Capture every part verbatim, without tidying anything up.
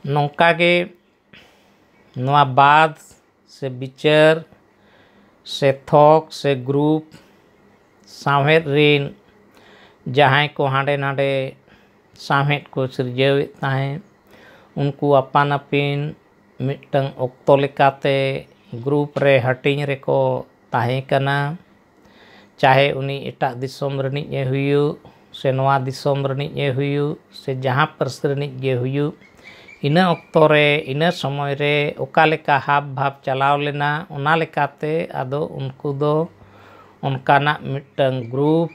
ᱱᱚᱝᱠᱟ ᱜᱮ ᱱᱚᱣᱟ ᱵᱟᱫ ᱥᱮ ᱵᱤᱪᱟᱹᱨ ᱥᱮ ᱛᱷᱚᱠ ᱥᱮ ᱜᱨᱩᱯ ᱥᱟᱶᱦᱮᱫ ᱨᱤᱱ ᱡᱟᱦᱟᱸᱭ ᱠᱚ ᱦᱟᱸᱰᱮ ᱱᱟᱰᱮ ᱥᱟᱶᱦᱮᱫ ᱠᱚ ᱥᱤᱨᱡᱟᱹᱣᱮᱫ ᱛᱟᱦᱮᱸᱫ, ᱩᱱᱠᱩ ᱟᱯᱟᱱ ᱟᱹᱯᱤᱱ ᱢᱤᱫᱴᱟᱝ ᱚᱠᱛᱚ ᱞᱮᱠᱟᱛᱮ ᱜᱨᱩᱯ ᱨᱮ ᱦᱟᱹᱴᱤᱧ ᱨᱮᱠᱚ ᱛᱟᱦᱮᱸ ᱠᱟᱱᱟ᱾ ᱪᱟᱦᱮ ᱩᱱᱤ ᱮᱴᱟᱜ ᱫᱤᱥᱚᱢ ᱨᱤᱱᱤᱡ ᱮ ᱦᱩᱭᱩᱜ ᱥᱮ ᱱᱚᱣᱟ ᱫᱤᱥᱚᱢ ᱨᱤᱱᱤᱡ ᱮ ᱦᱩᱭᱩᱜ ᱥᱮ ᱡᱟᱦᱟᱸ ᱯᱟᱹᱨᱥᱤ ᱨᱤᱱᱤᱡ ᱜᱮ ᱦᱩᱭᱩᱜ, ᱤᱱᱟᱹ ᱚᱠᱛᱚ ᱨᱮ, ᱤᱱᱟᱹ ᱥᱚᱢᱚᱭ ᱨᱮ ᱚᱠᱟ ᱞᱮᱠᱟ ᱦᱟᱵ ᱵᱷᱟᱵ ᱪᱟᱞᱟᱣ ᱞᱮᱱᱟ, ᱚᱱᱟ ᱞᱮᱠᱟᱛᱮ ᱟᱫᱚ ᱩᱱᱠᱩ ᱫᱚ ᱚᱱᱠᱟᱱᱟᱜ ᱢᱤᱫᱴᱟᱝ ᱜᱨᱩᱯ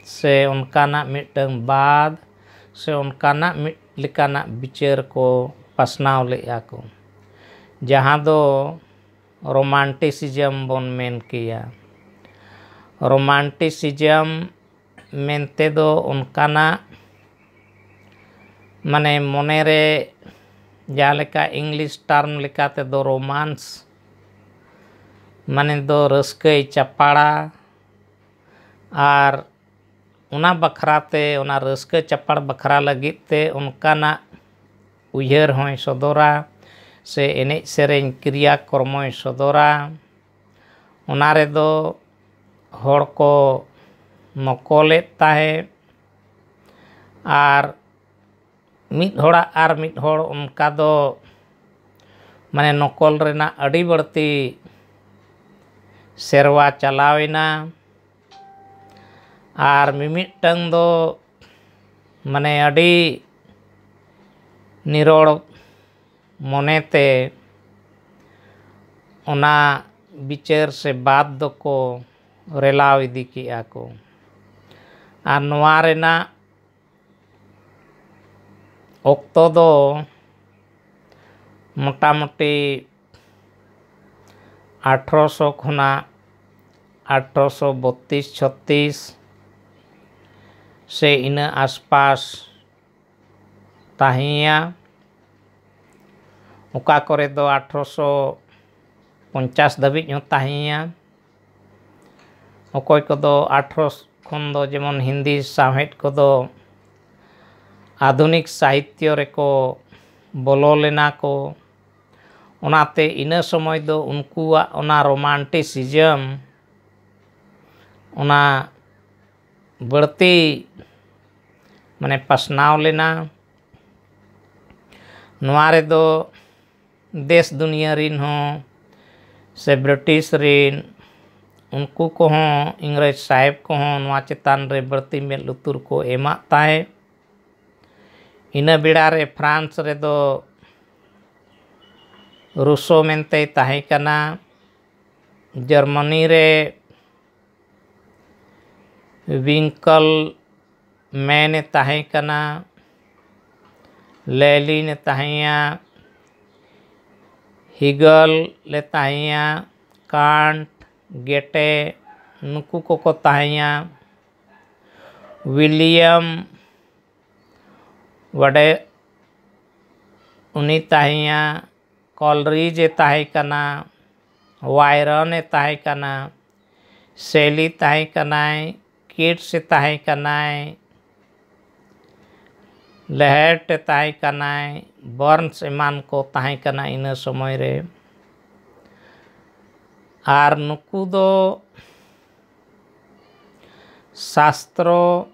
ᱥᱮ ᱚᱱᱠᱟᱱᱟᱜ ᱢᱤᱫᱴᱟᱝ ᱵᱟᱫ ᱥᱮ ᱚᱱᱠᱟᱱᱟᱜ ᱢᱤᱫ ᱞᱮᱠᱟᱱᱟᱜ ᱵᱤᱪᱟᱹᱨ ᱠᱚ ᱯᱟᱥᱱᱟᱣ ᱞᱮᱫᱼᱟ ᱠᱚ, ᱡᱟᱦᱟᱸ ᱫᱚ ᱨᱳᱢᱟᱱᱴᱤᱥᱤᱡᱚᱢ ᱵᱚᱱ ᱢᱮᱱ ᱠᱮᱭᱟ᱾ ᱨᱳᱢᱟᱱᱴᱤᱥᱤᱡᱚᱢ ᱢᱮᱱᱛᱮ ᱫᱚ ᱚᱱᱠᱟᱱᱟᱜ, ᱢᱟᱱᱮ, ᱢᱚᱱᱮ ᱨᱮ ᱡᱟᱦᱟᱸ ᱞᱮᱠᱟ ᱤᱝᱞᱤᱥ ᱴᱟᱨᱢ ᱞᱮᱠᱟ ᱛᱮᱫᱚ ᱨᱳᱢᱟᱱᱥ, ᱢᱟᱱᱮ ᱫᱚ ᱨᱟᱹᱥᱠᱟᱹᱭ ᱪᱟᱯᱟᱲᱟ, ᱟᱨ ᱚᱱᱟ ᱵᱟᱠᱷᱨᱟ ᱛᱮ, ᱚᱱᱟ ᱨᱟᱹᱥᱠᱟᱹ ᱪᱟᱯᱟᱲ ᱵᱟᱠᱷᱨᱟ ᱞᱟᱹᱜᱤᱫ ᱛᱮ ᱚᱱᱠᱟᱱᱟᱜ ᱩᱭᱦᱟᱹᱨ ᱦᱚᱸᱭ ᱥᱚᱫᱚᱨᱟ ᱥᱮ ᱮᱱᱮᱡ ᱥᱮᱨᱮᱧ ᱠᱨᱤᱭᱟ ᱠᱚᱨᱢᱚᱭ ᱥᱚᱫᱚᱨᱟ᱾ ᱚᱱᱟ ᱨᱮᱫᱚ ᱦᱚᱲ ᱠᱚ ᱱᱚᱠᱚᱞᱮᱫ ᱛᱟᱦᱮᱸᱫ, ᱟᱨ ᱢᱤᱫ ᱦᱚᱲᱟᱜ ᱟᱨ ᱢᱤᱫ ᱦᱚᱲ ᱚᱱᱠᱟ ᱫᱚ, ᱢᱟᱱᱮ, ᱱᱚᱠᱚᱞ ᱨᱮᱱᱟᱜ ᱟᱹᱰᱤ ᱵᱟᱹᱲᱛᱤ ᱥᱮᱨᱣᱟ ᱪᱟᱞᱟᱣᱮᱱᱟ᱾ ᱟᱨ ᱢᱤᱢᱤᱫᱴᱟᱝ ᱫᱚ, ᱢᱟᱱᱮ, ᱟᱹᱰᱤ ᱱᱤᱨᱚᱲ ᱢᱚᱱᱮᱛᱮ ᱚᱱᱟ ᱵᱤᱪᱟᱹᱨ ᱥᱮ ᱵᱟᱫ ᱫᱚᱠᱚ ᱨᱮᱞᱟᱣ ᱤᱫᱤ ᱠᱮᱜᱼᱟ ᱠᱚ᱾ ᱟᱨ ᱱᱚᱣᱟ ᱨᱮᱱᱟᱜ ᱚᱠᱛᱚ ᱫᱚ ᱢᱚᱴᱟᱢᱩᱴᱤ ᱟᱴᱷᱨᱚᱥᱚ ᱠᱷᱚᱱᱟᱜ ᱟᱴᱷᱨᱚᱥᱚ ᱵᱚᱛᱛᱨᱤᱥ ᱪᱷᱚᱛᱛᱨᱤᱥ ᱥᱮ ᱤᱱᱟᱹ ᱟᱥᱯᱟᱥ ᱛᱟᱦᱮᱸᱭᱟ᱾ ᱚᱠᱟ ᱠᱚᱨᱮ ᱫᱚ ᱟᱴᱷᱨᱚᱥᱚ ᱯᱚᱧᱪᱟᱥ ᱫᱷᱟᱹᱵᱤᱡ ᱦᱚᱸ ᱛᱟᱦᱮᱸᱭᱟ᱾ ᱚᱠᱚᱭ ᱠᱚᱫᱚ ᱟᱴᱷᱨᱚ ᱠᱷᱚᱱ ᱫᱚ, ᱡᱮᱢᱚᱱ ᱦᱤᱱᱫᱤ ᱥᱟᱶᱦᱮᱫ ᱠᱚᱫᱚ ᱟᱫᱷᱩᱱᱤᱠ ᱥᱟᱦᱤᱛᱭᱚ ᱨᱮᱠᱚ ᱵᱚᱞᱚ ᱞᱮᱱᱟ ᱠᱚ᱾ ᱚᱱᱟᱛᱮ ᱤᱱᱟᱹ ᱥᱚᱢᱚᱭ ᱫᱚ ᱩᱱᱠᱩᱣᱟᱜ ᱚᱱᱟ romanticism ᱚᱱᱟ ᱵᱟᱹᱲᱛᱤ ᱢᱟᱱᱮ ᱯᱟᱥᱱᱟᱣ ᱞᱮᱱᱟ᱾ ᱱᱚᱣᱟ ᱨᱮᱫᱚ ᱫᱮᱥ ᱫᱩᱱᱤᱭᱟᱹ ᱨᱤᱱ ᱦᱚᱸ ᱥᱮ ᱵᱨᱤᱴᱤᱥ ᱨᱤᱱ, ᱩᱱᱠᱩ ᱠᱚᱦᱚᱸ, ᱤᱝᱨᱮᱡᱽ ᱥᱟᱦᱮᱵᱽ ᱠᱚᱦᱚᱸ ᱱᱚᱣᱟ ᱪᱮᱛᱟᱱ ᱨᱮ ᱵᱟᱹᱲᱛᱤ ᱢᱮᱫ ᱞᱩᱛᱩᱨ ᱠᱚ ᱮᱢᱟᱜ ᱛᱟᱦᱮᱸᱫ᱾ ᱤᱱᱟᱹ ᱵᱮᱲᱟ ᱨᱮ ᱯᱷᱨᱟᱱᱥ ᱨᱮᱫᱚ ᱨᱩᱥᱳ ᱢᱮᱱᱛᱮᱭ ᱛᱟᱦᱮᱸ ᱠᱟᱱᱟ᱾ ᱡᱟᱨᱢᱟᱱᱤ ᱨᱮ ᱣᱤᱝᱠᱮᱞᱢᱮᱱ ᱮ ᱛᱟᱦᱮᱸ ᱠᱟᱱᱟ, ᱞᱮᱞᱤᱱ ᱮ ᱛᱟᱦᱮᱸᱭᱟ, ᱦᱤᱜᱮᱞ ᱮ ᱛᱟᱦᱮᱸᱭᱟ, ᱠᱟᱱᱴ, ᱜᱮᱴᱮ, ᱱᱩᱠᱩ ᱠᱚᱠᱚ ᱛᱟᱦᱮᱸᱭᱟ᱾ ᱣᱤᱞᱤᱭᱟᱢ ᱣᱟᱰᱮ ᱩᱱᱤ ᱛᱟᱦᱮᱸᱭᱟ, ᱠᱚᱞᱨᱤᱡᱽ ᱮ ᱛᱟᱦᱮᱸ ᱠᱟᱱᱟ, ᱣᱟᱭᱨᱚᱱ ᱮ ᱛᱟᱦᱮᱸ ᱠᱟᱱᱟ, ᱥᱮᱞᱤ ᱛᱟᱦᱮᱸ ᱠᱟᱱᱟᱭ, ᱠᱤᱴᱥ ᱮ ᱛᱟᱦᱮᱸ ᱠᱟᱱᱟᱭ, ᱞᱮᱦᱮᱴ ᱮ ᱛᱟᱦᱮᱸ ᱠᱟᱱᱟᱭ, ᱵᱟᱨᱱᱥ ᱮᱢᱟᱱ ᱠᱚ ᱛᱟᱦᱮᱸ ᱠᱟᱱᱟ ᱤᱱᱟᱹ ᱥᱚᱢᱚᱭ ᱨᱮ᱾ ᱟᱨ ᱱᱩᱠᱩ ᱫᱚ ᱥᱟᱥᱛᱨᱚ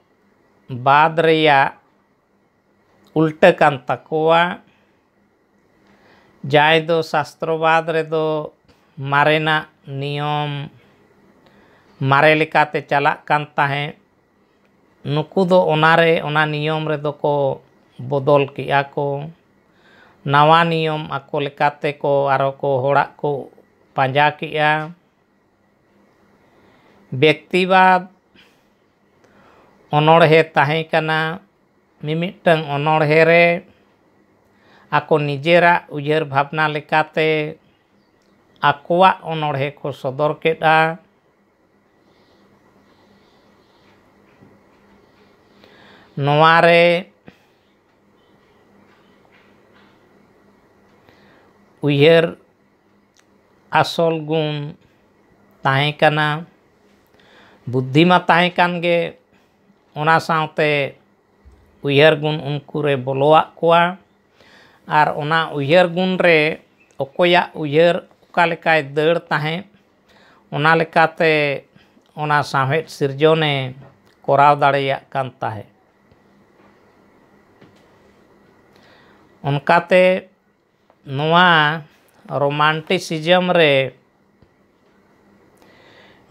ᱵᱟᱫ ᱨᱮᱭᱟᱜ ᱩᱞᱴᱟᱹ ᱠᱟᱱ ᱛᱟᱠᱚᱣᱟ᱾ ᱡᱟᱦᱟᱸᱭ ᱫᱚ ᱥᱟᱥᱛᱨᱚᱵᱟᱫ ᱨᱮᱫᱚ ᱢᱟᱨᱮᱱᱟᱜ ᱱᱤᱭᱚᱢ ᱢᱟᱨᱮ ᱞᱮᱠᱟᱛᱮ ᱪᱟᱞᱟᱜ ᱠᱟᱱ ᱛᱟᱦᱮᱸᱫ, ᱱᱩᱠᱩ ᱫᱚ ᱚᱱᱟᱨᱮ, ᱚᱱᱟ ᱱᱤᱭᱚᱢ ᱨᱮᱫᱚ ᱠᱚ ᱵᱚᱫᱚᱞ ᱠᱮᱜᱼᱟ ᱠᱚ᱾ ᱱᱟᱣᱟ ᱱᱤᱭᱚᱢ ᱟᱠᱚ ᱞᱮᱠᱟᱛᱮ ᱠᱚ ᱟᱨᱚ ᱠᱚ ᱦᱚᱲᱟᱜ ᱠᱚ ᱯᱟᱸᱡᱟ ᱠᱮᱜᱼᱟ᱾ ᱵᱮᱠᱛᱤᱵᱟᱫ ᱚᱱᱚᱬᱦᱮ ᱛᱟᱦᱮᱸ ᱠᱟᱱᱟ᱾ ᱢᱤᱢᱤᱫᱴᱟᱝ ᱚᱱᱚᱬᱦᱮ ᱨᱮ ᱟᱠᱚ ᱱᱤᱡᱮᱨᱟᱜ ᱩᱭᱦᱟᱹᱨ ᱵᱷᱟᱵᱽᱱᱟ ᱞᱮᱠᱟᱛᱮ ᱟᱠᱚᱣᱟᱜ ᱚᱱᱚᱬᱦᱮ ᱠᱚ ᱥᱚᱫᱚᱨ ᱠᱮᱫᱼᱟ᱾ ᱱᱚᱣᱟ ᱨᱮ ᱩᱭᱦᱟᱹᱨ ᱟᱥᱚᱞ ᱜᱩᱱ ᱛᱟᱦᱮᱸ ᱠᱟᱱᱟ᱾ ᱵᱩᱫᱽᱫᱷᱤ ᱢᱟ ᱛᱟᱦᱮᱸ ᱠᱟᱱ ᱜᱮ, ᱚᱱᱟ ᱥᱟᱶᱛᱮ ᱩᱭᱦᱟᱹᱨ ᱜᱩᱱ ᱩᱱᱠᱩ ᱨᱮ ᱵᱚᱞᱚᱣᱟᱜ ᱠᱚᱣᱟ᱾ ᱟᱨ ᱚᱱᱟ ᱩᱭᱦᱟᱹᱨ ᱜᱩᱱ ᱨᱮ ᱚᱠᱚᱭᱟᱜ ᱩᱭᱦᱟᱹᱨ ᱚᱠᱟ ᱞᱮᱠᱟᱭ ᱫᱟᱹᱲ ᱛᱟᱦᱮᱸᱫ, ᱚᱱᱟ ᱞᱮᱠᱟᱛᱮ ᱚᱱᱟ ᱥᱟᱶᱦᱮᱫ ᱥᱤᱨᱡᱚᱱᱮ ᱠᱚᱨᱟᱣ ᱫᱟᱲᱮᱭᱟᱜ ᱠᱟᱱ ᱛᱟᱦᱮᱸᱫ᱾ ᱚᱱᱠᱟᱛᱮ ᱱᱚᱣᱟ ᱨᱳᱢᱟᱱᱴᱤᱥᱤᱡᱚᱢ ᱨᱮ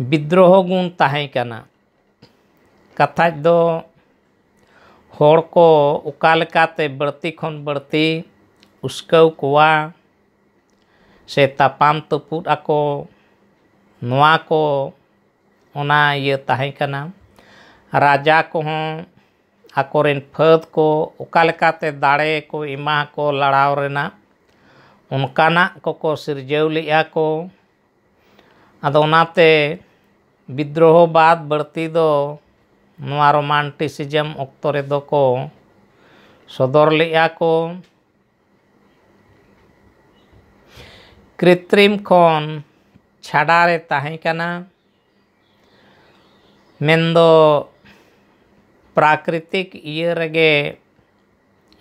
ᱵᱤᱫᱽᱨᱳᱦᱚ ᱜᱩᱱ ᱛᱟᱦᱮᱸ ᱠᱟᱱᱟ᱾ ᱠᱟᱛᱷᱟᱡ ᱫᱚ ᱦᱚᱲ ᱠᱚ ᱚᱠᱟ ᱞᱮᱠᱟᱛᱮ ᱵᱟᱹᱲᱛᱤ ᱠᱷᱚᱱ ᱵᱟᱹᱲᱛᱤ ᱩᱥᱠᱟᱹᱣ ᱠᱚᱣᱟ ᱥᱮ ᱛᱟᱯᱟᱢ ᱛᱩᱯᱩᱫ ᱟᱠᱚ, ᱱᱚᱣᱟ ᱠᱚ ᱚᱱᱟ ᱤᱭᱟᱹ ᱛᱟᱦᱮᱸ ᱠᱟᱱᱟ᱾ ᱨᱟᱡᱟ ᱠᱚᱦᱚᱸ ᱟᱠᱚᱨᱮᱱ ᱯᱷᱟᱹᱫ ᱠᱚ ᱚᱠᱟ ᱞᱮᱠᱟᱛᱮ ᱫᱟᱲᱮ ᱠᱚ ᱮᱢᱟ ᱠᱚ ᱞᱟᱲᱟᱣ ᱨᱮᱱᱟᱜ, ᱚᱱᱠᱟᱱᱟᱜ ᱠᱚᱠᱚ ᱥᱤᱨᱡᱟᱹᱣ ᱞᱮᱫᱼᱟ ᱠᱚ᱾ ᱟᱫᱚ ᱚᱱᱟᱛᱮ ᱵᱤᱫᱽᱨᱳᱦᱚᱵᱟᱫᱽ ᱵᱟᱹᱲᱛᱤ ᱫᱚ ᱱᱚᱣᱟ ᱨᱳᱢᱟᱱᱴᱤᱥᱤᱡᱚᱢ ᱚᱠᱛᱚ ᱨᱮᱫᱚ ᱠᱚ ᱥᱚᱫᱚᱨ ᱞᱮᱫᱼᱟ ᱠᱚ᱾ ᱠᱨᱤᱛᱨᱤᱢ ᱠᱷᱚᱱ ᱪᱷᱟᱰᱟ ᱨᱮ ᱛᱟᱦᱮᱸ ᱠᱟᱱᱟ, ᱢᱮᱱᱫᱚ ᱯᱨᱟᱠᱨᱤᱛᱤᱠ ᱤᱭᱟᱹ ᱨᱮᱜᱮ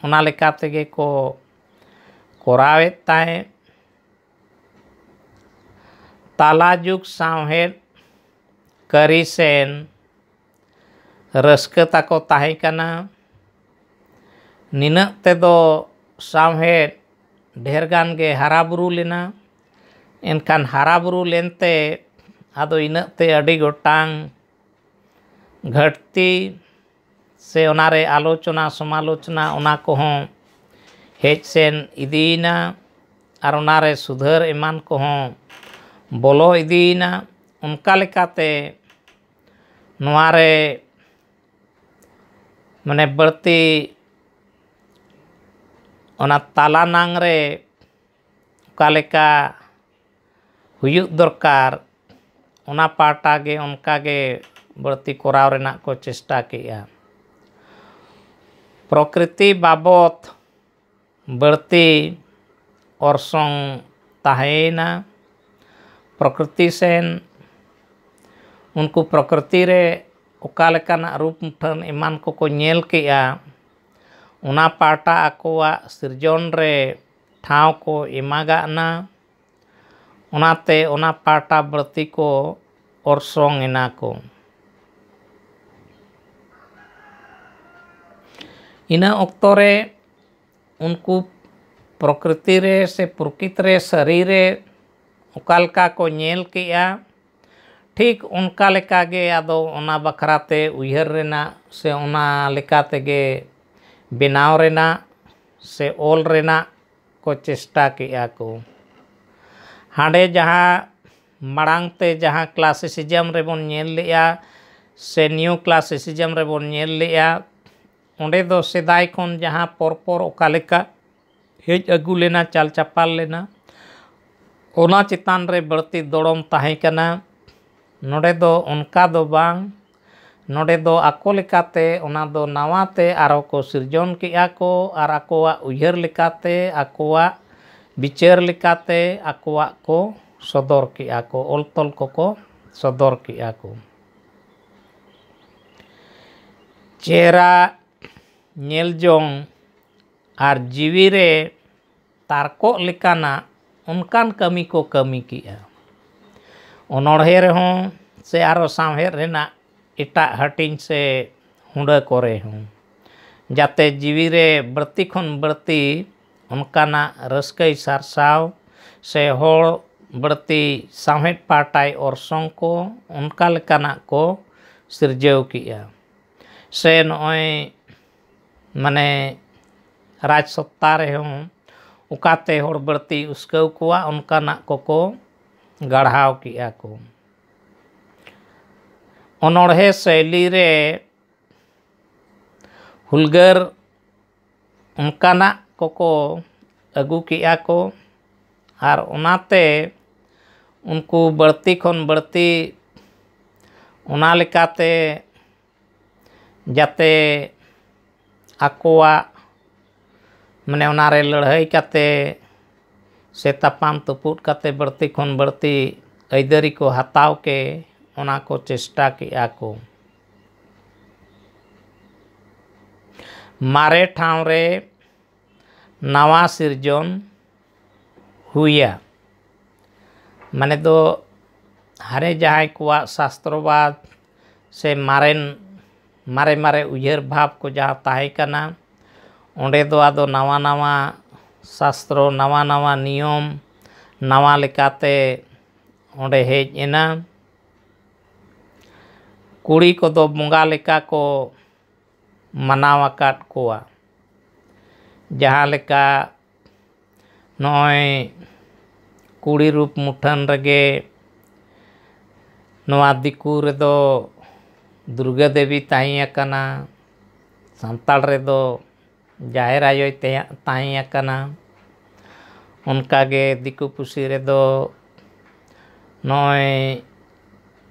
ᱚᱱᱟ ᱞᱮᱠᱟ ᱛᱮᱜᱮ ᱠᱚ ᱠᱚᱨᱟᱣᱮᱫ ᱛᱟᱦᱮᱸᱫ᱾ ᱛᱟᱞᱟ ᱡᱩᱜᱽ ᱥᱟᱶᱦᱮᱫ ᱠᱟᱹᱨᱤ ᱥᱮᱱ ᱨᱟᱹᱥᱠᱟᱹ ᱛᱟᱠᱚ ᱛᱟᱦᱮᱸ ᱠᱟᱱᱟ᱾ ᱱᱤᱱᱟᱹᱜ ᱛᱮᱫᱚ ᱥᱟᱶᱦᱮᱫ ᱰᱷᱮᱨ ᱜᱟᱱ ᱜᱮ ᱦᱟᱨᱟ ᱵᱩᱨᱩ ᱞᱮᱱᱟ᱾ ᱮᱱᱠᱷᱟᱱ ᱦᱟᱨᱟ ᱵᱩᱨᱩ ᱞᱮᱱᱛᱮ ᱟᱫᱚ ᱤᱱᱟᱹᱜ ᱛᱮ ᱟᱹᱰᱤ ᱜᱚᱴᱟᱝ ᱜᱷᱟᱹᱴᱛᱤ ᱥᱮ ᱚᱱᱟᱨᱮ ᱟᱞᱳᱪᱚᱱᱟ ᱥᱚᱢᱟᱞᱳᱪᱚᱱᱟ ᱚᱱᱟ ᱠᱚᱦᱚᱸ ᱦᱮᱡ ᱥᱮᱱ ᱤᱫᱤᱭᱮᱱᱟ᱾ ᱟᱨ ᱚᱱᱟᱨᱮ ᱥᱩᱫᱷᱟᱹᱨ ᱮᱢᱟᱱ ᱠᱚᱦᱚᱸ ᱵᱚᱞᱚ ᱤᱫᱤᱭᱮᱱᱟ᱾ ᱚᱱᱠᱟ ᱞᱮᱠᱟᱛᱮ ᱱᱚᱣᱟᱨᱮ ᱢᱟᱱᱮ ᱵᱟᱹᱲᱛᱤ ᱚᱱᱟ ᱛᱟᱞᱟ ᱱᱟᱝ ᱨᱮ ᱚᱠᱟ ᱞᱮᱠᱟ ᱦᱩᱭᱩᱜ ᱫᱚᱨᱠᱟᱨ, ᱚᱱᱟ ᱯᱟᱦᱴᱟ ᱜᱮ ᱚᱱᱠᱟ ᱜᱮ ᱵᱟᱹᱲᱛᱤ ᱠᱚᱨᱟᱣ ᱨᱮᱱᱟᱜ ᱠᱚ ᱪᱮᱥᱴᱟ ᱠᱮᱜᱼᱟ᱾ ᱯᱨᱚᱠᱨᱤᱛᱤ ᱵᱟᱵᱚᱛ ᱵᱟᱹᱲᱛᱤ ᱚᱨᱥᱚᱝ ᱛᱟᱦᱮᱸᱭᱮᱱᱟ᱾ ᱯᱨᱚᱠᱨᱤᱛᱤ ᱥᱮᱱ ᱩᱱᱠᱩ ᱯᱨᱚᱠᱨᱤᱛᱤ ᱨᱮ ᱚᱠᱟ ᱞᱮᱠᱟᱱᱟᱜ ᱨᱩᱯ ᱢᱩᱴᱷᱟᱹᱱ ᱮᱢᱟᱱ ᱠᱚᱠᱚ ᱧᱮᱞ ᱠᱮᱜᱼᱟ, ᱚᱱᱟ ᱯᱟᱦᱴᱟ ᱟᱠᱚᱣᱟᱜ ᱥᱤᱨᱡᱚᱱ ᱨᱮ ᱴᱷᱟᱶ ᱠᱚ ᱮᱢᱟᱜᱟᱜᱼᱱᱟ᱾ ᱚᱱᱟᱛᱮ ᱚᱱᱟ ᱯᱟᱦᱴᱟ ᱵᱟᱹᱲᱛᱤ ᱠᱚ ᱚᱨᱥᱚᱝ ᱮᱱᱟ ᱠᱚ᱾ ᱤᱱᱟᱹ ᱚᱠᱛᱚ ᱨᱮ ᱩᱱᱠᱩ ᱯᱨᱚᱠᱨᱤᱛᱤ ᱨᱮ ᱥᱮ ᱯᱨᱚᱠᱤᱛ ᱨᱮ ᱥᱟᱹᱨᱤ ᱨᱮ ᱚᱠᱟ ᱞᱮᱠᱟ ᱠᱚ ᱧᱮᱞ ᱠᱮᱜᱼᱟ, ᱴᱷᱤᱠ ᱚᱱᱠᱟ ᱞᱮᱠᱟ ᱜᱮ ᱟᱫᱚ ᱚᱱᱟ ᱵᱟᱠᱷᱨᱟ ᱛᱮ ᱩᱭᱦᱟᱹᱨ ᱨᱮᱱᱟᱜ ᱥᱮ ᱚᱱᱟ ᱞᱮᱠᱟ ᱛᱮᱜᱮ ᱵᱮᱱᱟᱣ ᱨᱮᱱᱟᱜ ᱥᱮ ᱚᱞ ᱨᱮᱱᱟᱜ ᱠᱚ ᱪᱮᱥᱴᱟ ᱠᱮᱜᱼᱟ ᱠᱚ᱾ ᱦᱟᱸᱰᱮ ᱡᱟᱦᱟᱸ ᱢᱟᱲᱟᱝ ᱛᱮ ᱡᱟᱦᱟᱸ classicism ᱨᱮᱵᱚᱱ ᱧᱮᱞ ᱞᱮᱜᱼᱟ ᱥᱮ new classicism ᱨᱮᱵᱚᱱ ᱧᱮᱞ ᱞᱮᱜᱼᱟ, ᱚᱸᱰᱮ ᱫᱚ ᱥᱮᱫᱟᱭ ᱠᱷᱚᱱ ᱡᱟᱦᱟᱸ ᱯᱚᱨ ᱯᱚᱨ ᱚᱠᱟ ᱞᱮᱠᱟ ᱦᱮᱡ ᱟᱹᱜᱩ ᱞᱮᱱᱟ, ᱪᱟᱞ ᱪᱟᱯᱟᱞ ᱞᱮᱱᱟ, ᱚᱱᱟ ᱪᱮᱛᱟᱱ ᱨᱮ ᱵᱟᱹᱲᱛᱤ ᱫᱚᱲᱚᱢ ᱛᱟᱦᱮᱸ ᱠᱟᱱᱟ᱾ ᱱᱚᱰᱮ ᱫᱚ ᱚᱱᱠᱟ ᱫᱚ ᱵᱟᱝ, ᱱᱚᱰᱮ ᱫᱚ ᱟᱠᱚ ᱞᱮᱠᱟᱛᱮ ᱚᱱᱟ ᱫᱚ ᱱᱟᱣᱟ ᱛᱮ ᱟᱨᱚ ᱠᱚ ᱥᱤᱨᱡᱚᱱ ᱠᱮᱜᱼᱟ ᱠᱚ ᱟᱨ ᱟᱠᱚᱣᱟᱜ ᱩᱭᱦᱟᱹᱨ ᱞᱮᱠᱟᱛᱮ, ᱟᱠᱚᱣᱟᱜ ᱵᱤᱪᱟᱹᱨ ᱞᱮᱠᱟᱛᱮ ᱟᱠᱚᱣᱟᱜ ᱠᱚ ᱥᱚᱫᱚᱨ ᱠᱮᱜᱼᱟ ᱠᱚ, ᱚᱞ ᱛᱚᱞ ᱠᱚᱠᱚ ᱥᱚᱫᱚᱨ ᱠᱮᱜᱼᱟ ᱠᱚ᱾ ᱪᱮᱦᱨᱟ ᱧᱮᱞ ᱡᱚᱝ ᱟᱨ ᱡᱤᱣᱤ ᱨᱮ ᱛᱟᱨᱠᱚᱜ ᱞᱮᱠᱟᱱᱟᱜ ᱚᱱᱠᱟᱱ ᱠᱟᱹᱢᱤ ᱠᱚ ᱠᱟᱹᱢᱤ ᱠᱮᱜᱼᱟ᱾ ᱚᱱᱚᱬᱦᱮ ᱨᱮᱦᱚᱸ ᱥᱮ ᱟᱨᱚ ᱥᱟᱶᱦᱮᱫ ᱨᱮᱱᱟᱜ ᱮᱴᱟᱜ ᱦᱟᱹᱴᱤᱧ ᱥᱮ ᱦᱩᱸᱰᱟᱹ ᱠᱚᱨᱮ ᱦᱚᱸ, ᱡᱟᱛᱮ ᱡᱤᱣᱤ ᱨᱮ ᱵᱟᱹᱲᱛᱤ ᱠᱷᱚᱱ ᱵᱟᱹᱲᱛᱤ ᱚᱱᱠᱟᱱᱟᱜ ᱨᱟᱹᱥᱠᱟᱹᱭ ᱥᱟᱨᱥᱟᱣ ᱥᱮ ᱦᱚᱲ ᱵᱟᱹᱲᱛᱤ ᱥᱟᱶᱦᱮᱫ ᱯᱟᱦᱴᱟᱭ ᱚᱨᱥᱚᱝ ᱠᱚ, ᱚᱱᱠᱟ ᱞᱮᱠᱟᱱᱟᱜ ᱠᱚ ᱥᱤᱨᱡᱟᱹᱣ ᱠᱮᱜᱼᱟ᱾ ᱥᱮ ᱱᱚᱜᱼᱚᱭ ᱢᱟᱱᱮ ᱨᱟᱡᱽ ᱥᱚᱛᱛᱟ ᱨᱮᱦᱚᱸ ᱚᱠᱟᱛᱮ ᱦᱚᱲ ᱵᱟᱹᱲᱛᱤ ᱩᱥᱠᱟᱹᱣ ᱠᱚᱣᱟ, ᱚᱱᱠᱟᱱᱟᱜ ᱠᱚᱠᱚ ᱜᱟᱲᱦᱟᱣ ᱠᱮᱜᱼᱟ ᱠᱚ᱾ ᱚᱱᱚᱬᱦᱮ ᱥᱟᱹᱭᱞᱤ ᱨᱮ ᱦᱩᱞᱜᱟᱹᱨ ᱚᱱᱠᱟᱱᱟᱜ ᱠᱚᱠᱚ ᱟᱹᱜᱩ ᱠᱮᱜᱼᱟ ᱠᱚ, ᱟᱨ ᱚᱱᱟᱛᱮ ᱩᱱᱠᱩ ᱵᱟᱹᱲᱛᱤ ᱠᱷᱚᱱ ᱵᱟᱹᱲᱛᱤ ᱚᱱᱟ ᱞᱮᱠᱟᱛᱮ ᱡᱟᱛᱮ ᱟᱠᱚᱣᱟᱜ, ᱢᱟᱱᱮ, ᱚᱱᱟᱨᱮ ᱞᱟᱹᱲᱦᱟᱹᱭ ᱠᱟᱛᱮ ᱥᱮ ᱛᱟᱯᱟᱢ ᱛᱩᱯᱩᱫ ᱠᱟᱛᱮ ᱵᱟᱹᱲᱛᱤ ᱠᱷᱚᱱ ᱵᱟᱹᱲᱛᱤ ᱟᱹᱭᱫᱟᱹᱨᱤ ᱠᱚ ᱦᱟᱛᱟᱣ ᱠᱮ, ᱚᱱᱟ ᱠᱚ ᱪᱮᱥᱴᱟ ᱠᱮᱜᱼᱟ ᱠᱚ᱾ ᱢᱟᱨᱮ ᱴᱷᱟᱶ ᱨᱮ ᱱᱟᱣᱟ ᱥᱤᱨᱡᱚᱱ ᱦᱩᱭᱟ᱾ ᱢᱟᱱᱮ ᱫᱚ ᱦᱟᱱᱮ ᱡᱟᱦᱟᱸᱭ ᱠᱚᱣᱟᱜ ᱥᱟᱥᱛᱨᱚᱵᱟᱫ ᱥᱮ ᱢᱟᱨᱮᱱ ᱢᱟᱨᱮ ᱢᱟᱨᱮ ᱩᱭᱦᱟᱹᱨ ᱵᱷᱟᱵᱽ ᱠᱚ ᱡᱟᱦᱟᱸ ᱛᱟᱦᱮᱸ ᱠᱟᱱᱟ, ᱚᱸᱰᱮ ᱫᱚ ᱟᱫᱚ ᱱᱟᱣᱟ ᱱᱟᱣᱟ ᱥᱟᱥᱛᱨᱚ, ᱱᱟᱣᱟ ᱱᱟᱣᱟ ᱱᱤᱭᱚᱢ, ᱱᱟᱣᱟ ᱞᱮᱠᱟᱛᱮ ᱚᱸᱰᱮ ᱦᱮᱡ ᱮᱱᱟ᱾ ᱠᱩᱲᱤ ᱠᱚᱫᱚ ᱵᱚᱸᱜᱟ ᱞᱮᱠᱟ ᱠᱚ ᱢᱟᱱᱟᱣ ᱟᱠᱟᱫ ᱠᱚᱣᱟ᱾ ᱡᱟᱦᱟᱸ ᱞᱮᱠᱟ ᱱᱚᱜᱼᱚᱭ ᱠᱩᱲᱤ ᱨᱩᱯ ᱢᱩᱴᱷᱟᱹᱱ ᱨᱮᱜᱮ ᱱᱚᱣᱟ ᱫᱤᱠᱩ ᱨᱮᱫᱚ ᱫᱩᱨᱜᱟᱹ ᱫᱮᱵᱤ ᱛᱟᱦᱮᱸ ᱟᱠᱟᱱᱟ, ᱥᱟᱱᱛᱟᱲ ᱨᱮᱫᱚ ᱡᱟᱦᱮᱨ ᱟᱭᱳᱭ ᱛᱮᱭᱟ-, ᱛᱟᱦᱮᱸ ᱟᱠᱟᱱᱟ᱾ ᱚᱱᱠᱟᱜᱮ ᱫᱤᱠᱩ ᱯᱩᱥᱤ ᱨᱮᱫᱚ ᱱᱚᱜᱼᱚᱭ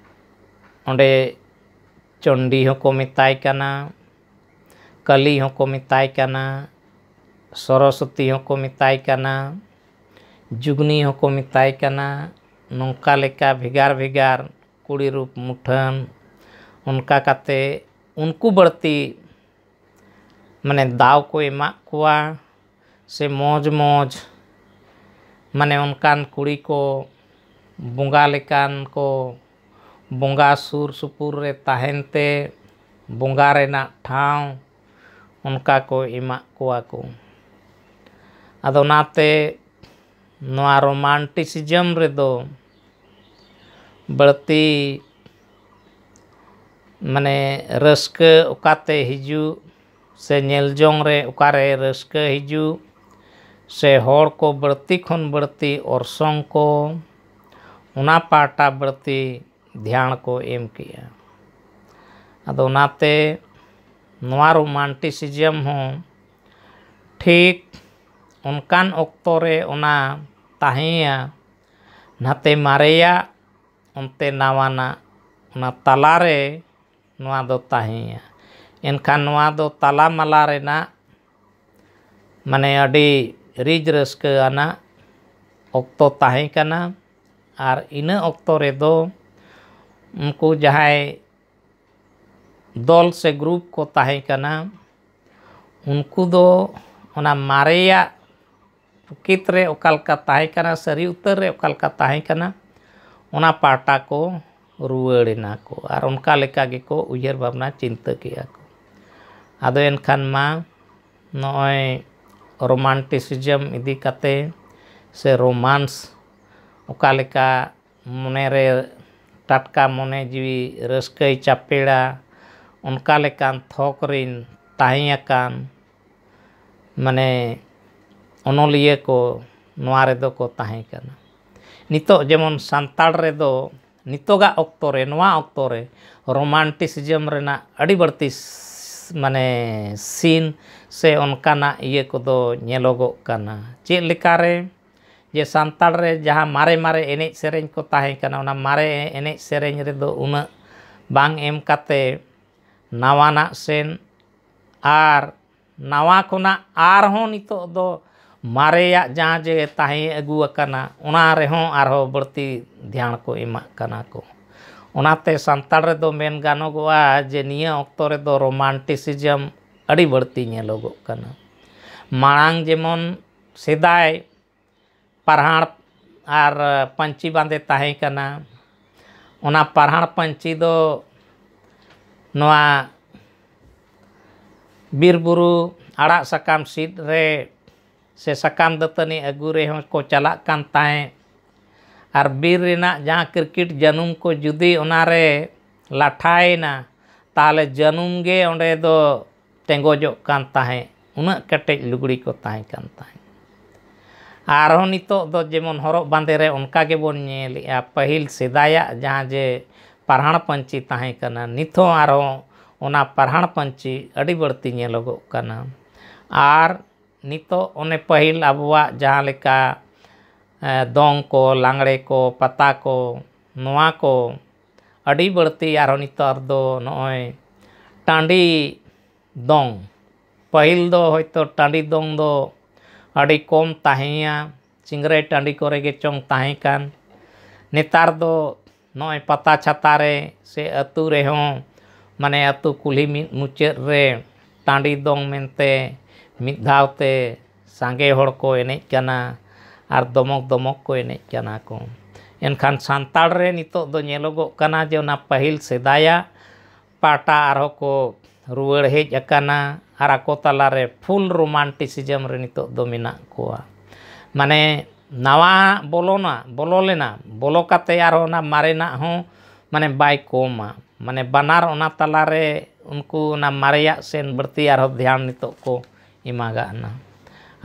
ᱚᱸᱰᱮ ᱪᱚᱱᱰᱤ ᱦᱚᱸᱠᱚ ᱢᱮᱛᱟᱭ ᱠᱟᱱᱟ, ᱠᱟᱹᱞᱤ ᱦᱚᱸᱠᱚ ᱢᱮᱛᱟᱭ ᱠᱟᱱᱟ, ᱥᱚᱨᱚᱥᱚᱛᱤ ᱦᱚᱸᱠᱚ ᱢᱮᱛᱟᱭ ᱠᱟᱱᱟ, ᱡᱩᱜᱽᱱᱤ ᱦᱚᱸᱠᱚ ᱢᱮᱛᱟᱭ ᱠᱟᱱᱟ᱾ ᱱᱚᱝᱠᱟ ᱞᱮᱠᱟ ᱵᱷᱮᱜᱟᱨ ᱵᱷᱮᱜᱟᱨ ᱠᱩᱲᱤ ᱨᱩᱯ ᱢᱩᱴᱷᱟᱹᱱ, ᱚᱱᱠᱟ ᱠᱟᱛᱮ ᱩᱱᱠᱩ ᱵᱟᱹᱲᱛᱤ ᱢᱟᱱᱮ ᱫᱟᱣ ᱠᱚ ᱮᱢᱟᱜ ᱠᱚᱣᱟ, ᱥᱮ ᱢᱚᱡᱽ ᱢᱚᱡᱽ ᱢᱟᱱᱮ ᱚᱱᱠᱟᱱ ᱠᱩᱲᱤ ᱠᱚ ᱵᱚᱸᱜᱟ ᱞᱮᱠᱟᱱ ᱠᱚ ᱵᱚᱸᱜᱟ ᱥᱩᱨ ᱥᱩᱯᱩᱨ ᱨᱮ ᱛᱟᱦᱮᱱ ᱛᱮ ᱵᱚᱸᱜᱟ ᱨᱮᱱᱟᱜ ᱴᱷᱟᱶ ᱚᱱᱠᱟ ᱠᱚ ᱮᱢᱟᱜ ᱠᱚᱣᱟ ᱠᱚ᱾ ᱟᱫᱚ ᱚᱱᱟᱛᱮ ᱱᱚᱣᱟ ᱨᱳᱢᱟᱱᱴᱤᱥᱤᱡᱚᱢ ᱨᱮᱫᱚ ᱵᱟᱹᱲᱛᱤ ᱢᱟᱱᱮ ᱨᱟᱹᱥᱠᱟᱹ ᱚᱠᱟᱛᱮ ᱦᱤᱡᱩᱜ ᱥᱮ ᱧᱮᱞ ᱡᱚᱝ ᱨᱮ ᱚᱠᱟᱨᱮ ᱨᱟᱹᱥᱠᱟᱹ ᱦᱤᱡᱩᱜ ᱥᱮ ᱦᱚᱲ ᱠᱚ ᱵᱟᱹᱲᱛᱤ ᱠᱷᱚᱱ ᱵᱟᱹᱲᱛᱤ ᱚᱨᱥᱚᱝ ᱠᱚ, ᱚᱱᱟ ᱯᱟᱦᱴᱟ ᱵᱟᱹᱲᱛᱤ ᱫᱷᱮᱭᱟᱱ ᱠᱚ ᱮᱢ ᱠᱮᱜᱼᱟ᱾ ᱟᱫᱚ ᱚᱱᱟᱛᱮ ᱱᱚᱣᱟ ᱨᱳᱢᱟᱱᱴᱤᱥᱤᱡᱚᱢ ᱦᱚᱸ ᱴᱷᱤᱠ ᱚᱱᱠᱟᱱ ᱚᱠᱛᱚ ᱨᱮ ᱚᱱᱟ ᱛᱟᱦᱮᱸᱭᱟ, ᱱᱟᱛᱮ ᱢᱟᱨᱮᱭᱟᱜ ᱚᱱᱛᱮ ᱱᱟᱣᱟᱱᱟᱜ, ᱚᱱᱟ ᱛᱟᱞᱟᱨᱮ ᱱᱚᱣᱟ ᱫᱚ ᱛᱟᱦᱮᱸᱭᱟ᱾ ᱮᱱᱠᱷᱟᱱ ᱱᱚᱣᱟ ᱫᱚ ᱛᱟᱞᱟ ᱢᱟᱞᱟ ᱨᱮᱱᱟᱜ ᱢᱟᱱᱮ ᱟᱹᱰᱤ ᱨᱤᱡ ᱨᱟᱹᱥᱠᱟᱹ ᱟᱱᱟᱜ ᱚᱠᱛᱚ ᱛᱟᱦᱮᱸ ᱠᱟᱱᱟ᱾ ᱟᱨ ᱤᱱᱟᱹ ᱚᱠᱛᱚ ᱨᱮᱫᱚ ᱩᱱᱠᱩ ᱡᱟᱦᱟᱸᱭ ᱫᱚᱞ ᱥᱮ ᱜᱨᱩᱯ ᱠᱚ ᱛᱟᱦᱮᱸ ᱠᱟᱱᱟ, ᱩᱱᱠᱩ ᱫᱚ ᱚᱱᱟ ᱢᱟᱨᱮᱭᱟᱜ ᱯᱨᱚᱠᱤᱛ ᱨᱮ ᱚᱠᱟ ᱞᱮᱠᱟ ᱛᱟᱦᱮᱸ ᱠᱟᱱᱟ, ᱥᱟᱹᱨᱤ ᱩᱛᱟᱹᱨ ᱨᱮ ᱚᱠᱟ ᱞᱮᱠᱟ ᱛᱟᱦᱮᱸ ᱠᱟᱱᱟ, ᱚᱱᱟ ᱯᱟᱦᱴᱟ ᱠᱚ ᱨᱩᱣᱟᱹᱲ ᱮᱱᱟ ᱠᱚ ᱟᱨ ᱚᱱᱠᱟ ᱞᱮᱠᱟ ᱜᱮᱠᱚ ᱩᱭᱦᱟᱹᱨ ᱵᱷᱟᱵᱽᱱᱟ ᱪᱤᱱᱛᱟᱹ ᱠᱮᱜᱼᱟ ᱠᱚ᱾ ᱟᱫᱚ ᱮᱱᱠᱷᱟᱱ ᱢᱟ ᱱᱚᱜᱼᱚᱭ ᱨᱳᱢᱟᱱᱴᱤᱥᱤᱡᱚᱢ ᱤᱫᱤ ᱠᱟᱛᱮ ᱥᱮ ᱨᱳᱢᱟᱱᱥ ᱚᱠᱟ ᱞᱮᱠᱟ ᱢᱚᱱᱮ ᱨᱮ ᱴᱟᱴᱠᱟ ᱢᱚᱱᱮ ᱡᱤᱣᱤ ᱨᱟᱹᱥᱠᱟᱹᱭ ᱪᱟᱯᱮᱲᱟ, ᱚᱱᱠᱟ ᱞᱮᱠᱟᱱ ᱛᱷᱚᱠ ᱨᱤᱱ ᱛᱟᱦᱮᱸ ᱟᱠᱟᱱ ᱢᱟᱱᱮ ᱚᱱᱚᱞᱤᱭᱟᱹ ᱠᱚ ᱱᱚᱣᱟ ᱨᱮᱫᱚ ᱠᱚ ᱛᱟᱦᱮᱸ ᱠᱟᱱᱟ᱾ ᱱᱤᱛᱚᱜ ᱡᱮᱢᱚᱱ ᱥᱟᱱᱛᱟᱲ ᱨᱮᱫᱚ ᱱᱤᱛᱚᱜᱟᱜ ᱚᱠᱛᱚ ᱨᱮ, ᱱᱚᱣᱟ ᱚᱠᱛᱚ ᱨᱮ ᱨᱳᱢᱟᱱᱴᱤᱥᱤᱡᱚᱢ ᱨᱮᱱᱟᱜ ᱟᱹᱰᱤ ᱵᱟᱹᱲᱛᱤ ᱥ- ᱢᱟᱱᱮ ᱥᱤᱱ ᱥᱮ ᱚᱱᱠᱟᱱᱟᱜ ᱤᱭᱟᱹ ᱠᱚᱫᱚ ᱧᱮᱞᱚᱜᱚᱜ ᱠᱟᱱᱟ᱾ ᱪᱮᱫ ᱞᱮᱠᱟᱨᱮ ᱡᱮ ᱥᱟᱱᱛᱟᱲ ᱨᱮ ᱡᱟᱦᱟᱸ ᱢᱟᱨᱮ ᱢᱟᱨᱮ ᱮᱱᱮᱡ ᱥᱮᱨᱮᱧ ᱠᱚ ᱛᱟᱦᱮᱸ ᱠᱟᱱᱟ, ᱚᱱᱟ ᱢᱟᱨᱮ ᱮᱱᱮᱡ ᱥᱮᱨᱮᱧ ᱨᱮᱫᱚ ᱩᱱᱟᱹᱜ ᱵᱟᱝ ᱮᱢ ᱠᱟᱛᱮ ᱱᱟᱣᱟᱱᱟᱜ ᱥᱮᱱ ᱟᱨ ᱱᱟᱣᱟ ᱠᱷᱚᱱᱟᱜ ᱟᱨᱦᱚᱸ ᱱᱤᱛᱚᱜ ᱫᱚ ᱢᱟᱨᱮᱭᱟᱜ ᱡᱟᱦᱟᱸ ᱡᱮ ᱛᱟᱦᱮᱸ ᱟᱹᱜᱩ ᱟᱠᱟᱱᱟ, ᱚᱱᱟ ᱨᱮᱦᱚᱸ ᱟᱨᱦᱚᱸ ᱵᱟᱹᱲᱛᱤ ᱫᱷᱮᱭᱟᱱ ᱠᱚ ᱮᱢᱟᱜ ᱠᱟᱱᱟ ᱠᱚ᱾ ᱚᱱᱟᱛᱮ ᱥᱟᱱᱛᱟᱲ ᱨᱮᱫᱚ ᱢᱮᱱ ᱜᱟᱱᱚᱜᱚᱜᱼᱟ ᱡᱮ ᱱᱤᱭᱟᱹ ᱚᱠᱛᱚ ᱨᱮᱫᱚ ᱨᱳᱢᱟᱱᱴᱤᱥᱤᱡᱚᱢ ᱟᱹᱰᱤ ᱵᱟᱹᱲᱛᱤ ᱧᱮᱞᱚᱜᱚᱜ ᱠᱟᱱᱟ᱾ ᱢᱟᱲᱟᱝ ᱡᱮᱢᱚᱱ ᱥᱮᱫᱟᱭ ᱯᱟᱨᱦᱟᱲ ᱟᱨ ᱯᱟᱹᱧᱪᱤ ᱵᱟᱸᱫᱮ ᱛᱟᱦᱮᱸ ᱠᱟᱱᱟ᱾ ᱚᱱᱟ ᱯᱟᱨᱦᱟᱲ ᱯᱟᱹᱧᱪᱤ ᱫᱚ ᱱᱚᱣᱟ ᱵᱤᱨ ᱵᱩᱨᱩ ᱟᱲᱟᱜ ᱥᱟᱠᱟᱢ ᱥᱤᱫ ᱨᱮ ᱥᱮ ᱥᱟᱠᱟᱢ ᱫᱟᱹᱛᱟᱹᱱᱤ ᱟᱹᱜᱩ ᱨᱮᱦᱚᱸ ᱠᱚ ᱪᱟᱞᱟᱜ ᱠᱟᱱ ᱛᱟᱦᱮᱸᱫ᱾ ᱟᱨ ᱵᱤᱨ ᱨᱮᱱᱟᱜ ᱡᱟᱦᱟᱸ ᱠᱤᱨᱠᱤᱴ ᱡᱟᱹᱱᱩᱢ ᱠᱚ ᱡᱩᱫᱤ ᱚᱱᱟᱨᱮ ᱞᱟᱴᱷᱟᱭᱮᱱᱟ, ᱛᱟᱦᱚᱞᱮ ᱡᱟᱹᱱᱩᱢ ᱜᱮ ᱚᱸᱰᱮ ᱫᱚ ᱛᱮᱸᱜᱚᱡᱚᱜ ᱠᱟᱱ ᱛᱟᱦᱮᱸᱫ, ᱩᱱᱟᱹᱜ ᱠᱮᱴᱮᱡ ᱞᱩᱜᱽᱲᱤ ᱠᱚ ᱛᱟᱦᱮᱸ ᱠᱟᱱ ᱛᱟᱦᱮᱸᱫ᱾ ᱟᱨᱦᱚᱸ ᱱᱤᱛᱚᱜ ᱫᱚ ᱡᱮᱢᱚᱱ ᱦᱚᱨᱚᱜ ᱵᱟᱸᱫᱮ ᱨᱮ ᱚᱱᱠᱟ ᱜᱮᱵᱚᱱ ᱧᱮᱞᱮᱜᱼᱟ, ᱯᱟᱹᱦᱤᱞ ᱥᱮᱫᱟᱭᱟᱜ ᱡᱟᱦᱟᱸ ᱡᱮ ᱯᱟᱨᱦᱟᱲ ᱯᱟᱹᱧᱪᱤ ᱛᱟᱦᱮᱸ ᱠᱟᱱᱟ, ᱱᱤᱛ ᱦᱚᱸ ᱟᱨᱦᱚᱸ ᱚᱱᱟ ᱯᱟᱨᱦᱟᱲ ᱯᱟᱹᱧᱪᱤ ᱟᱹᱰᱤ ᱵᱟᱹᱲᱛᱤ ᱧᱮᱞᱚᱜᱚᱜ ᱠᱟᱱᱟ᱾ ᱟᱨ ᱱᱤᱛᱚᱜ ᱚᱱᱮ ᱯᱟᱹᱦᱤᱞ ᱟᱵᱚᱣᱟᱜ ᱡᱟᱦᱟᱸ ᱞᱮᱠᱟ ᱮ, ᱫᱚᱝ ᱠᱚ, ᱞᱟᱜᱽᱲᱮ ᱠᱚ, ᱯᱟᱛᱟ ᱠᱚ, ᱱᱚᱣᱟ ᱠᱚ ᱟᱹᱰᱤ ᱵᱟᱹᱲᱛᱤ ᱟᱨᱦᱚᱸ ᱱᱮᱛᱟᱨ ᱫᱚ ᱱᱚᱜᱼᱚᱭ ᱴᱟᱺᱰᱤ ᱫᱚᱝ᱾ ᱯᱟᱹᱦᱤᱞ ᱫᱚ ᱦᱚᱭᱛᱳ ᱴᱟᱺᱰᱤ ᱫᱚᱝ ᱫᱚ ᱟᱹᱰᱤ ᱠᱚᱢ ᱛᱟᱦᱮᱸᱭᱟ, ᱥᱤᱝᱨᱟᱹᱭ ᱴᱟᱺᱰᱤ ᱠᱚᱨᱮ ᱜᱮ ᱪᱚᱝ ᱛᱟᱦᱮᱸ ᱠᱟᱱ᱾ ᱱᱮᱛᱟᱨ ᱫᱚ ᱱᱚᱜᱼᱚᱭ ᱯᱟᱛᱟ ᱪᱷᱟᱛᱟ ᱨᱮ ᱥᱮ ᱟᱹᱛᱩ ᱨᱮᱦᱚᱸ, ᱢᱟᱱᱮ ᱟᱹᱛᱩ ᱠᱩᱞᱦᱤ ᱢᱤᱫ ᱢᱩᱪᱟᱹᱫ ᱨᱮ ᱴᱟᱺᱰᱤ ᱫᱚᱝ ᱢᱮᱱᱛᱮ ᱢᱤᱫ ᱫᱷᱟᱣ ᱛᱮ ᱥᱟᱸᱜᱮ ᱦᱚᱲ ᱠᱚ ᱮᱱᱮᱡ ᱠᱟᱱᱟ ᱟᱨ ᱫᱚᱢᱚᱠ ᱫᱚᱢᱚᱠ ᱠᱚ ᱮᱱᱮᱡ ᱠᱟᱱᱟ ᱠᱚ᱾ ᱮᱱᱠᱷᱟᱱ ᱥᱟᱱᱛᱟᱲ ᱨᱮ ᱱᱤᱛᱚᱜ ᱫᱚ ᱧᱮᱞᱚᱜᱚᱜ ᱠᱟᱱᱟ ᱡᱮ ᱚᱱᱟ ᱯᱟᱹᱦᱤᱞ ᱥᱮᱫᱟᱭᱟᱜ ᱯᱟᱦᱴᱟ ᱟᱨᱦᱚᱸ ᱠᱚ ᱨᱩᱣᱟᱹᱲ ᱦᱮᱡ ᱟᱠᱟᱱᱟ ᱟᱨ ᱟᱠᱚ ᱛᱟᱞᱟᱨᱮ full romanticism ᱨᱮ ᱱᱤᱛᱚᱜ ᱫᱚ ᱢᱮᱱᱟᱜ ᱠᱚᱣᱟ᱾ ᱢᱟᱱᱮ ᱱᱟᱣᱟ ᱵᱚᱞᱚᱱᱟ, ᱵᱚᱞᱚ ᱞᱮᱱᱟ, ᱵᱚᱞᱚ ᱠᱟᱛᱮ ᱟᱨᱦᱚᱸ ᱚᱱᱟ ᱢᱟᱨᱮᱱᱟᱜ ᱦᱚᱸ ᱢᱟᱱᱮ ᱵᱟᱭ ᱠᱚᱢᱟ᱾ ᱢᱟᱱᱮ ᱵᱟᱱᱟᱨ ᱚᱱᱟ ᱛᱟᱞᱟᱨᱮ ᱩᱱᱠᱩ ᱚᱱᱟ ᱢᱟᱨᱮᱭᱟᱜ ᱥᱮᱱ ᱵᱟᱹᱲᱛᱤ ᱟᱨᱦᱚᱸ ᱫᱷᱮᱭᱟᱱ ᱱᱤᱛᱚᱜ ᱠᱚ ᱮᱢᱟᱜᱟᱜ ᱠᱟᱱᱟ᱾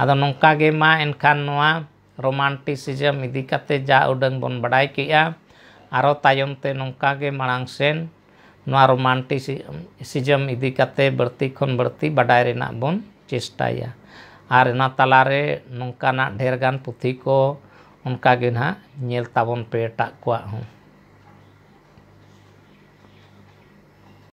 ᱟᱫᱚ ᱱᱚᱝᱠᱟ ᱜᱮ ᱢᱟ ᱮᱱᱠᱷᱟᱱ ᱱᱚᱣᱟ romanticism ᱤᱫᱤ ᱠᱟᱛᱮ ᱡᱟ ᱩᱰᱟᱹᱝ ᱵᱚᱱ ᱵᱟᱰᱟᱭ ᱠᱮᱜᱼᱟ, ᱟᱨᱦᱚᱸ ᱛᱟᱭᱚᱢ ᱛᱮ ᱱᱚᱝᱠᱟ ᱜᱮ ᱢᱟᱲᱟᱝ ᱥᱮᱱ ᱱᱚᱣᱟ romanticism ᱤᱫᱤ ᱠᱟᱛᱮ ᱵᱟᱹᱲᱛᱤ ᱠᱷᱚᱱ ᱵᱟᱹᱲᱛᱤ ᱵᱟᱰᱟᱭ ᱨᱮᱱᱟᱜ ᱵᱚᱱ ᱪᱮᱥᱴᱟᱭᱟ᱾ ᱟᱨ ᱚᱱᱟ ᱛᱟᱞᱟᱨᱮ ᱱᱚᱝᱠᱟᱱᱟᱜ ᱰᱷᱮᱨ ᱜᱟᱱ ᱯᱩᱛᱷᱤ ᱠᱚ ᱚᱱᱠᱟ ᱜᱮ ᱱᱟᱦᱟᱜ ᱧᱮᱞ ᱛᱟᱵᱚᱱ ᱯᱮ ᱮᱴᱟᱜ ᱠᱚᱣᱟᱜ ᱦᱚᱸ᱾